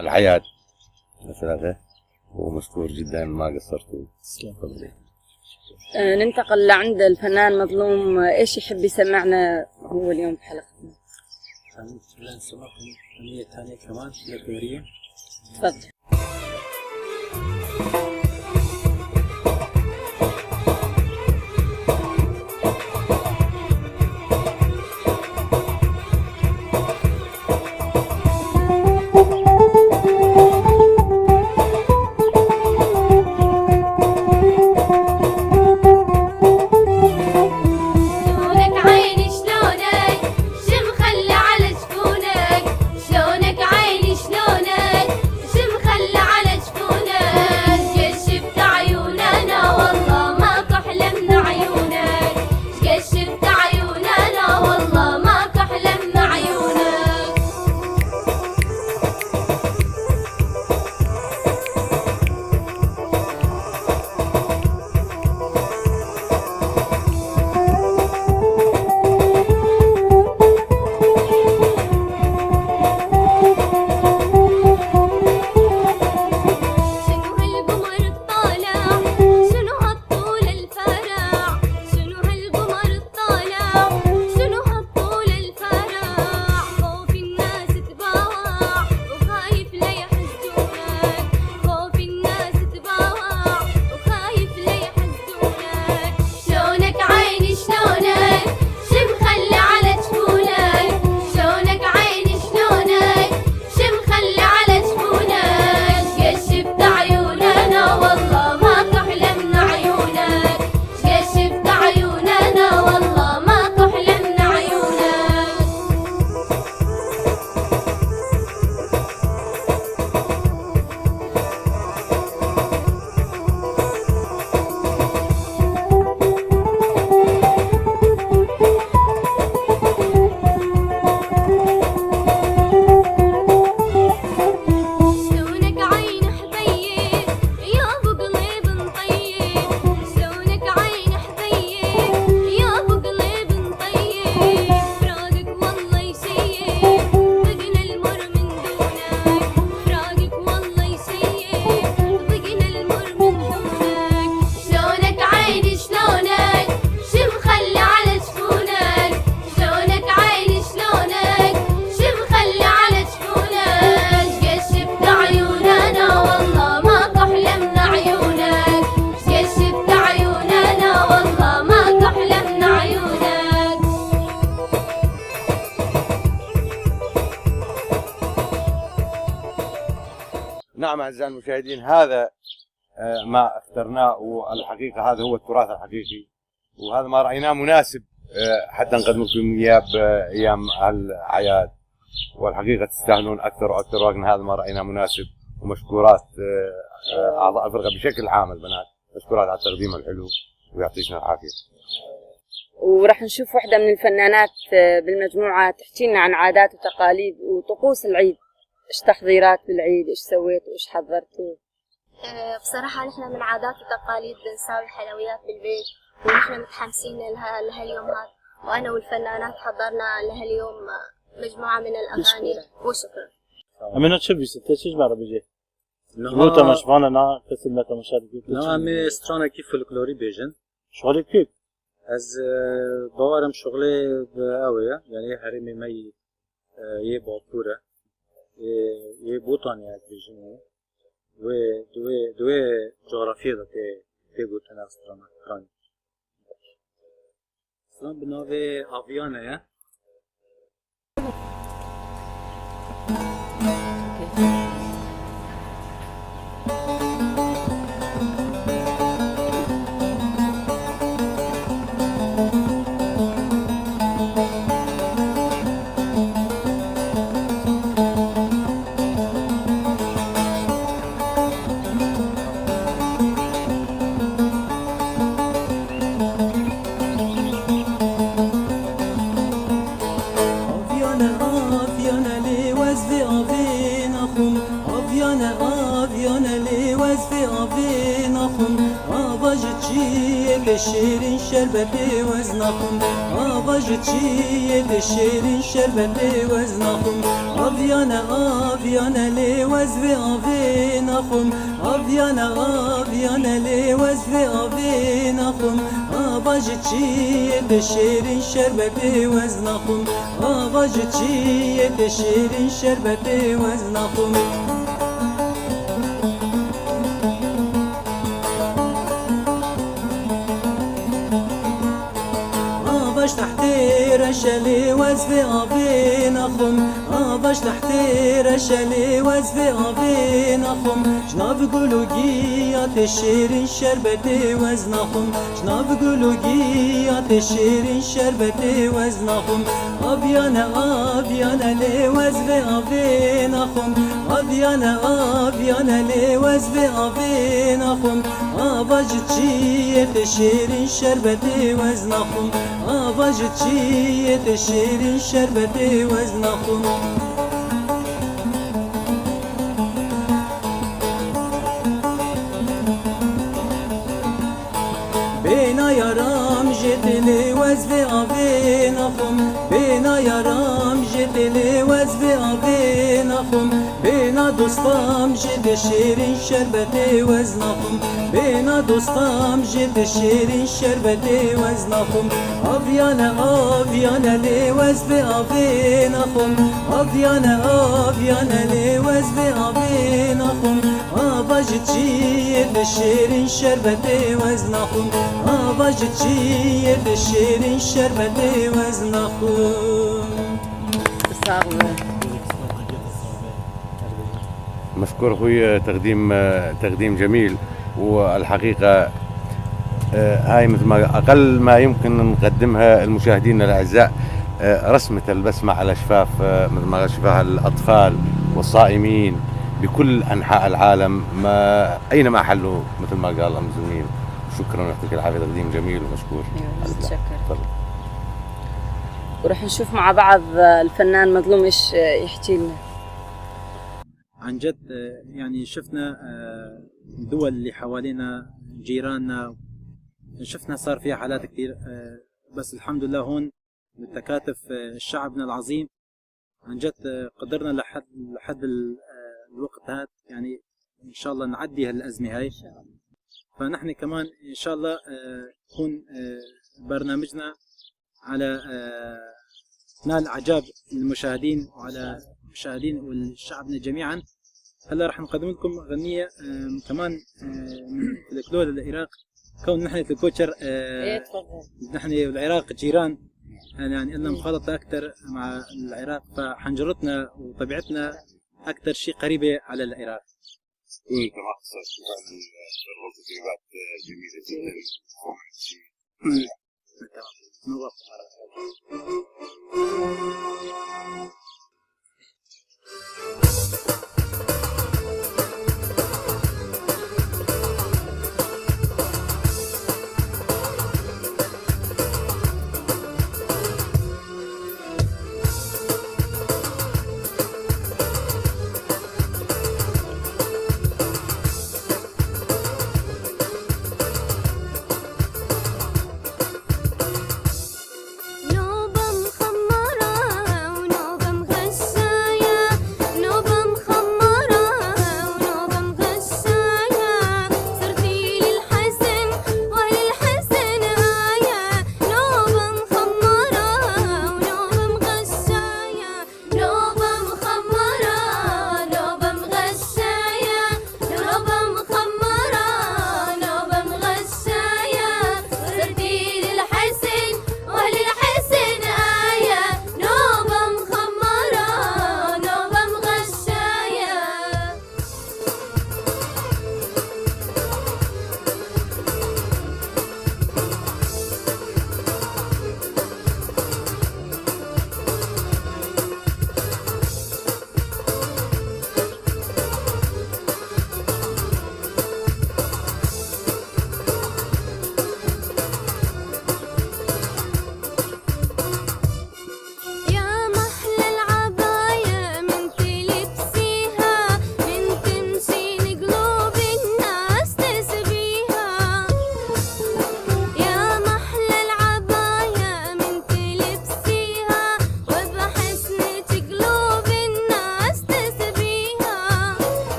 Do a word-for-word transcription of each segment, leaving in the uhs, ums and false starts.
الحياة. ثلاثة. ومشكور جدًا، ما قصرتوا. تسلم. تفضلي. آه، ننتقل لعند الفنان مظلوم، آه، إيش يحب يسمعنا هو اليوم بحلقتنا؟ خلينا نسمعكم أغنية ثانية كمان، لكورية. تفضل. شلونك عيني شلونك، شو مخلي على جفونك؟ شلونك عيني شلونك، شو مخلي على جفونك؟ قشفت عيوننا والله ماكو أحلى من عيونك. قشفت عيوننا والله ماكو أحلى من عيونك. شنو هالقمر الطالع؟ شنو هالطول الفارع؟ شنو هالقمر الطالع؟ شنو هالطول الفارع؟ خوف الناس تباوع وخايف لا يحسدونك. خوف الناس تباوع وخايف لا يحسدونك. شلونك عيني شلونك؟ شو مخلي على جفونك؟ شلونك عيني شلونك؟ شو مخلي على جفونك؟ قشفت عيوننا والله ماكو أحلى من عيونك. قشفت عيوننا والله ماكو أحلى من عيونك. شلونك عين حبيب يا ابو قليب مطيب؟ شلونك عين حبيب يا ابو قليب مطيب؟ فراقك والله يشيب، ضقنا المر من دونك. فراقك والله يشيب، ضقنا المر من دونك. شلونك عيني شلونك؟ شو مخلي على جفونك؟ شلونك عيني شلونك؟ شو مخلي على جفونك؟ قشفت عيوننا والله ماكو أحلى من عيونك. قشفت عيوننا والله ماكو أحلى من عيونك. نعم أعزائي المشاهدين، هذا، آه، ما اخترناه، والحقيقة هذا هو التراث الحقيقي، وهذا ما رأيناه مناسب، آه، حتى نقدم لكم إياه بأيام الأعياد، والحقيقة تستاهلون أكثر وأكثر، ولكن هذا ما رأيناه مناسب. ومشكورات، آه، آه، أعضاء الفرقة بشكل عام البنات، مشكورات على التقديم الحلو، ويعطيكم العافية. ورح نشوف وحدة من الفنانات، آه، بالمجموعة تحكي لنا عن عادات وتقاليد وطقوس العيد. إيش تحضيرات بالعيد؟ إيش سويتوا؟ إيش حضرتوا؟ آه، بصراحة نحن من عادات وتقاليد بنساوي حلويات بالبيت، ونحن متحمسين لها-، لهاليوم هذا، وأنا والفنانات حضرنا لهاليوم، آه، مجموعة من الأغاني. مشكورة. وشكرا. Em ê çi bîst, te çi ji me re bijê? Niha Gote me ji vana na kesê me temaşe dikir, te çi Niha em ê bîst? Stranekî folklorî bêjin. Şixulê kê? Ez, e, bawerim şixulê bi ew ê, yanî yê herêmê me yî, e, yê Bakur e. Yê, yê Botanê ez bêjim ê. Wê, di wê, di wê coğrafyê de tê, tê gotin ev strana, stranî. Stran bi navê Avyane ye. Avyane, avyane, lê wez vê avê naxwim. Avyane, avyane, lê wez vê avê naxwim. Ava Ava ji çiyê tê şêrîn şerbetê wez naxwim. Ava ji çiyê tê şêrîn şerbetê wez naxwim. Aviyane, aviyane lê wez vê avê naxwim. Aviyane, aviyane lê wez vê avê naxwim. Ava ji çiyê tê şêrîn şerbetê wez naxwim. Ava ji çiyê tê şêrîn şerbetê wez naxwim. Ava ji tehtê reşelê wez vê avê naxwim. Ava ji tehtê reşelê wez vê avê naxwim. Ji nav gul û giya tê şêrîn şerbetê wez naxwim. Ji nav gul û giya tê şêrîn şerbetê wez naxwim. Aviyane, aviyane lê wez vê avê naxwim. Aviyane, aviyane lê wez vê avê naxwim. Ava ji çiyê tê şêrîn şerbetê wez naxwim. Ava ji çiyê tê şêrîn şerbetê wez naxwim. Bêhna yaram jê tê lê wez vê avê naxwim. Bêhna yaram jê tê lê wez vê avê naxwim. Bêhna dostam jê tê şêrîn şerbetê wez naxwim. Bêhna dostam jê tê şêrîn şerbetê wez naxwim. Aviyane, aviyane lê wez vê avê naxwim. Aviyane, aviyane lê wez vê avê naxwim. Ava ji çiyê tê şêrîn şerbetê wez naxwim. Ava ji çiyê tê şêrîn şerbetê wez naxwim. Sağ olun. مشكور أخوي، تقديم، تقديم جميل. والحقيقة، آه، هاي مثل ما أقل ما يمكن نقدمها لمشاهدينا الأعزاء، آه، رسمة البسمة على شفاف، آه، مثل ما قال، شفاه الأطفال والصائمين بكل أنحاء العالم، ما، أينما حلوا، مثل ما قال أم زميل. شكرًا، يعطيك العافية، تقديم جميل ومشكور. أيوة، على الإبداع. متشكرة. تفضل. ورح نشوف مع بعض الفنان مظلوم إيش يحكي لنا. عن جد، آه، يعني شفنا، آه، الدول اللي حوالينا، جيراننا، شفنا صار فيها حالات كتير، آه، بس الحمد لله هون بالتكاتف، آه، شعبنا العظيم، عن جد، آه، قدرنا لحد، لحد ال-، آه، الوقت هاد، يعني إن شاء الله نعدي هالأزمة هاي. إن شاء الله. فنحن كمان إن شاء الله، آه، يكون، آه، برنامجنا على، آه، نال إعجاب المشاهدين وعلى مشاهدين والشعبنا جميعًا. هلأ رح نقدم لكم غنية، آم، كمان، آه، من فلكلور العراق. كون نحن تلكوتشر، آه، إيه، تفضل. نحن والعراق جيران، يعني، يعني، إلنا إيه. مخالطة أكتر مع العراق، فحنجرتنا وطبيعتنا أكتر شي قريبة على العراق. كنت مع الصوت فعلًا، شغلت كلمات جميلة جدًا. نوبة مخمرة ونوبة مغشاية، نوبة مخمرة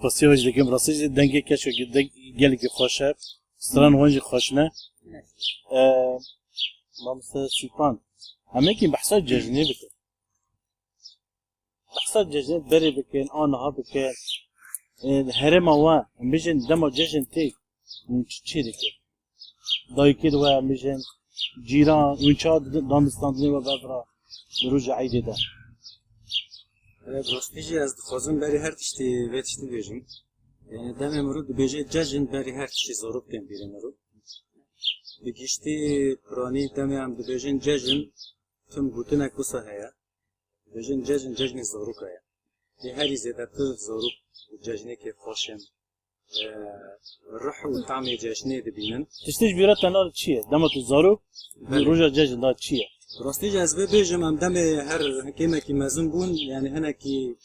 Rastî xwe jî dikim, rastî jî dengê keşkekî deng, gelekî xweş e. Stran wan jî xweş ne. E, Mamoste Sîpan, em yekî behsa cejnê bikin. Behsa cejnê berê bikin, aniha bikin. E, herêma we, em bêjin dema cejn tê, hûn çi çê dikin? Dayikê di we, em bêjin, cîran, hûn çawa di-, danûstandinê we bev re di roja eydê de? E, bi rastî jî ez dixwazim berî her tiştî vê tiştî bêjim. E, demê mirov dibêje cejn, berî her tiştî zarok tên bîrê mirov. Bi giştî piranî demê em dibêjin cejn, tim gotinek wisa heye. Dibêjin cejn, cejnê zaroka ye. Lê herî zêdetir zarok bi cejnê kêfxweş in. E, ruh û tamê cejnê dibînin. Tiştê ji bîra te nade çi ye? Dema tu zarok, Belê. Roja cejn da çi ye? Rastî jî ez vê bêjim, em demê her kêmekî mezin bûn, yani hinekî,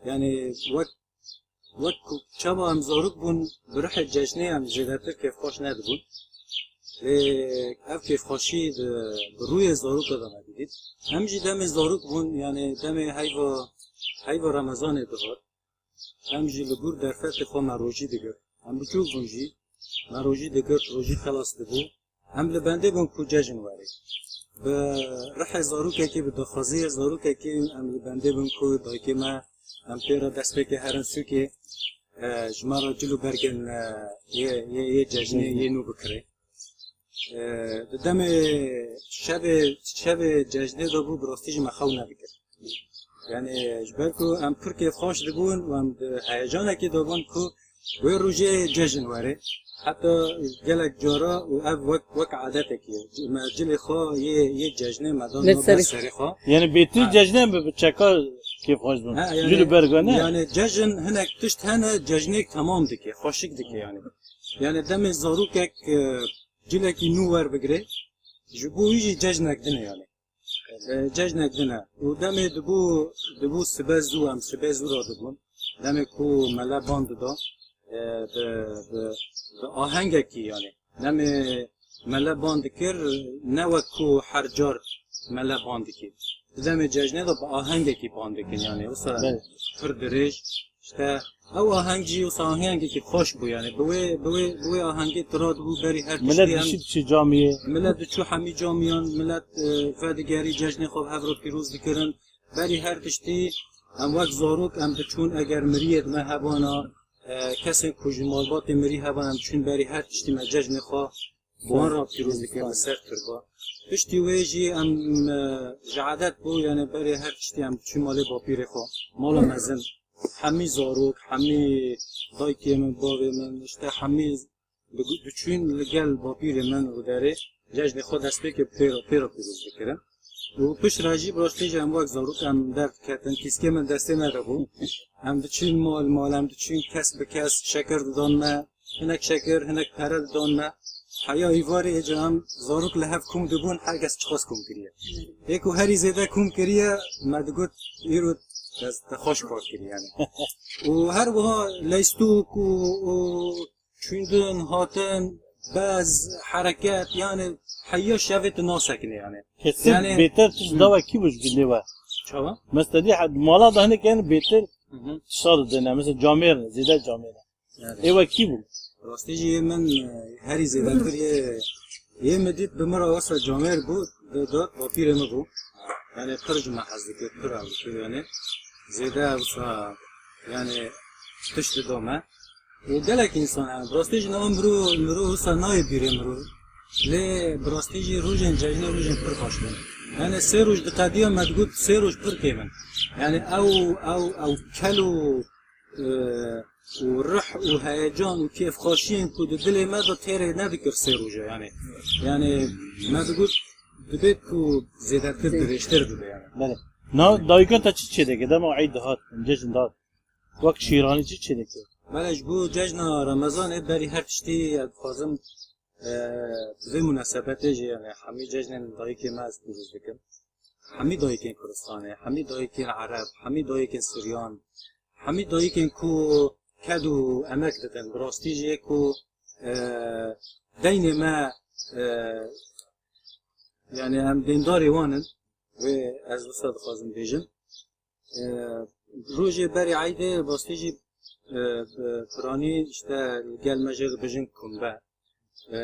yani wek, wek ku çawa em zarok bûn, bi ruhê cejnê em zêdetir kêfxweş nedibûn. Lê ev kêfxweşî di, bi rûyê zaroka de me didît. Em jî demê zarok bûn, yani demê heyva, heyva Remezanê dihat. Em jî li gor derfetê xwe me rojî digirt. Em biçûk bûn jî, me rojî digirt, rojî xelas dibû. Em li bendê bûn ku cejn were. Bi rihê zarokekê, bi daxwaziyê zarokekê em li bendê bûn ku dayikê me, em pê re destpêkê herin sûkê, e, ji me re cil û bergên, e, yê, yê, yê cejnê, yê nû bikirê. E, di demê şevê, şevê cejnê de bû, bi rastî jî me xew nedikir. Yani, ji ber ku em pir kêfxweş dibûn û em di heyecanekê de bûn ku wê rojê cejn were. Heta gelek cara û ev wek, wek adetekî ye. Me cilê xwe yê, yê cejnê me da Li nava serê. Serê xwe. Yani bêtir Ha. Cejnê em bi çeka kêfxweş dibûn. Ha, yani, Cil û berga ne? Yani cejn hinek tişt hene cejnêk temam dike, xweşik dike yani. Yani demê zarokek, e, cilekî nû werbigire, ji bo wî jî cejnek din e yani. E, cejnek din e. Û demê dibû, dibû sibe zû, em sibe zû re dibûn. Demê ku mele ban dida, e, bi, bi, bi ahengekî yani. Demê mele ban dikir, ne wek ku her car mele ban dikir. Di demê cejnê de bi ahengekî ban dikin yani. Wisa Belê. Pir dirêj. İşte ew aheng jî wisa ahengekî xweş bû yani. Bi wê, bi wê, bi wê ahengê tira dibû berî her Millet tiştî em dişî diçî camiyê. Millet diçû hemî camiyan, millet, e, vedigerî cejnê xwe bi hev re pîroz dikirin. Berî her tiştî em wek zarok em diçûn eger miriyê di me hebana, e, kesên ku ji malbatê mirî hebana em diçûn berî her tiştî me cejnê xwe Wan re pîroz dikin li ser tirba. Piştî wê jî em, e, ji adet bû, yani berê her tiştî em diçûn malê bapîrê xwe. Mala mezin, hemî zarok, hemî dayikê min, bavê min, işte hemî bi-, diçûn li gel bapîrê min û derê cejnê xwe destpêkê pê re, pê re pîroz dikirin. Û pişt re jî bi rastî jî em wek zarok em derdiketin, kîskê min destê me de bû. Em diçûn mal mal, em diçûn kes bi kes şeker didan me, hinek şeker, hinek pere didan me. Heya îvarê êca em zarok li hev kom dibûn, her kes çiqas kom kiriye. Ê ku herî zêde kom kiriye, me digot, îro te, te xweş par kiriye yani. Û her wiha leystok û, û çûndin, hatin, bez, hereket, yani heya şevê tu nasekine yani. Kesê Yani bêtir tişt Hı. dawa kî bû ji gundê we? Çawa? Mesela dî he-, mala da hinek yani bêtir Hı hı. tişta didine. Mesela camêr ne, zêde camêr ne. Yani. Ê we kî bû? Rastî jî yê min, e, herî zêdetir yê, yê min dît bi min re wesa camêr bû, di, di bapîrê min bû. Yani pir ji me hez dikir, pir ew dikir yani. Zêde wisa yani tişt dida me. Û gelek însan hene. Bi rastî jî niha mirov, mirov wisa nayê bîrê mirov. Lê bi rastî jî rojên cejnê rojên pir xweş bûn. Yani sê roj diqediya me digot sê roj pir kêm in. Yani ew, ew, ew kel û, e, û rih û heyecan û kêfxweşiyên ku di dilê me de têrê nedikir sê roja yani. Yani me digot dibê ku zêdetir dirêjtir bibe yani. Belê. Na dayika te çi çêdike? Dema eyd dihat, cejn dihat. Wek şîranî çi çêdike? Belê ji bo cejna Remezanê berî her tiştî ez dixwazim, e, bi vê munasebetê jî yani hemî cejnên dayikê me ez pîroz dikim. Hemî dayikên Kurdistanê, hemî dayikên Ereb, hemî dayikên Suryan, hemî dayikên ku ked û emek didin. Bi rastî jî yê ku, e, deynê me, e, yani em dêndarê wan in. Wê ez wisa dixwazim bêjim. E, rojê berê eydê rastî jî e, e, piranî işte gel me jê dibêjin kumbe. E,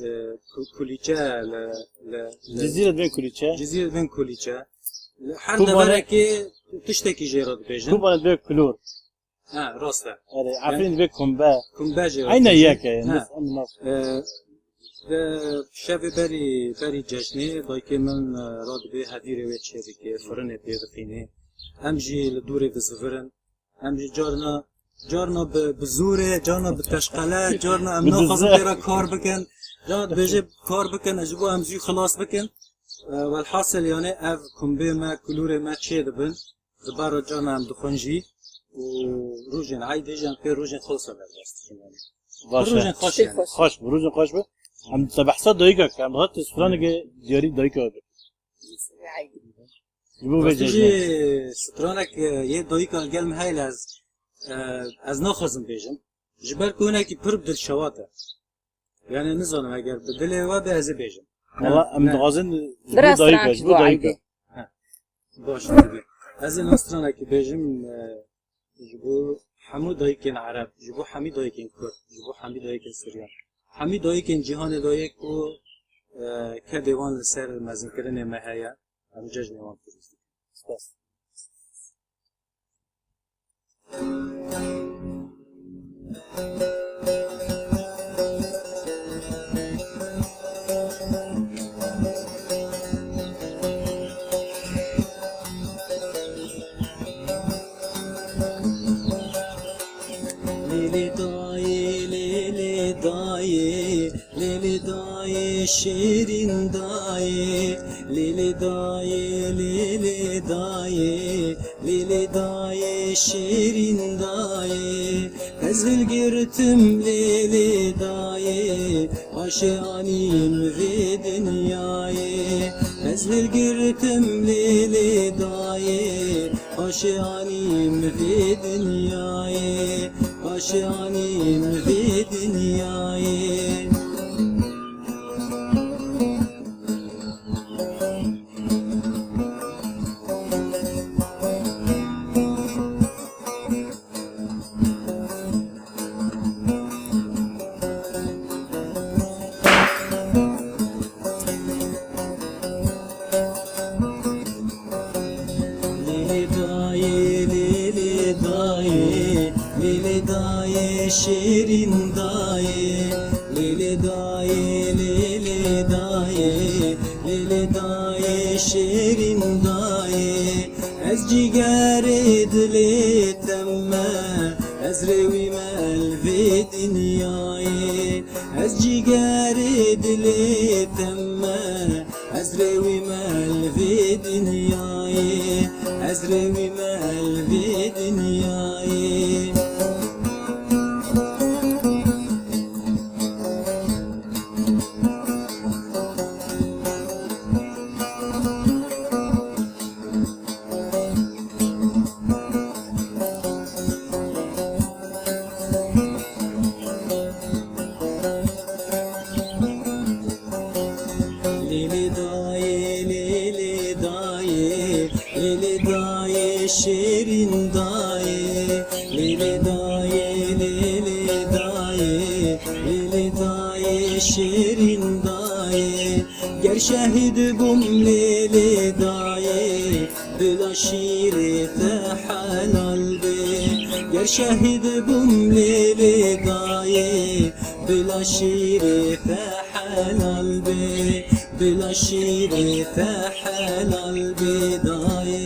e, ku-, kulîçe li, li, li Cizîr dibê kulîçe. Cizîr dibên kulîçe. Li her Kubane- deverekê tiştekî jê re dibêjin. Kubane dibê kulor. Ha, rast e. Erê, Yani Efrîn dibê kumbe. Kumbe jê re Eyne dibêjin. Yek e, Ha. nas-, em nas- E, de şevê berî, berî cejnê, dayikê min, e, radibê hedîrê wê çêdike, firinê pê dixînê. Em jî li dûrê dizivirin. Em jî carna, carna bi, bi zûrê, carna bi teşqele, carna em Bi naxwazin dizê. Pê re kar bikin. Carna dibêje kar bikin, ji bo em zû xilas bikin. E, welhasil yani ev kumbê me, kulûrê me çê dibin. Di ber re carna em dixwin jî. Û rojên eydê jî em pê rojên xweş e derbas dikin yani. Baş e. Rojên xweş Tiştê yani. Xweş. Xweş bi, rojên xweş bi. Em te behsa dayika ke, em hat straneke diyarî dayika bi. Ji bo vê Rastî jî cejnê. Stranek, e, yê dayika gel min heye ez, e, ez naxwazim bêjim. Ji ber ku hinekî pir bi dilşewat e. Yani nizanim eger bi dilê we be ez ê bêjim. Valla Ne, em ne. Dixwazin ji Biraz bo dayika, stran ji ji bo bo dayika. Eydê. Baş dibe. Ez ê nastranekî bêjim, e, ji bo hemû dayikên Ereb, ji bo hemî dayikên Kurd, ji bo hemî dayikên Siryan. Hemî dayikên cîhanê de yê ku, e, kedê wan li ser mezinkirinê me heye, em cejnê wan pîroz dikin. Spas. Lê lê dayê, lê lê dayê, lê lê dayê, şêrîn dayê, lê lê dayê, lê lê dayê, lê lê dayê, şêrîn dayê. Ez hilgirtim lê lê dayê, paşê anîm vê dinyayê. Ez hilgirtim lê lê dayê, paşê anîm vê dinyayê, paşê anîm vê dinyayê. Lê lê dayê, lê lê dayê, lê lê dayê, şêrîn dayê. Lê lê dayê, lê lê dayê, lê lê dayê, şêrîn dayê. Ez cîgerê dilê te me, ez rêwî me li vê dinyayê. Ez cîgerê dilê te me, ez rêwî me li vê dinyayê. Ez rêwî me li vê dinyayê. Lê lê dayê, lê lê dayê, lê lê dayê, şêrîn dayê. Lê lê dayê, lê lê dayê, lê lê dayê, şêrîn dayê. Ger şehîd bûm lê lê dayê, bila şîrê te helal be. Ger şehîd bûm lê lê dayê, bila şîrê te helal be. Bila şîrê te helal be dayê.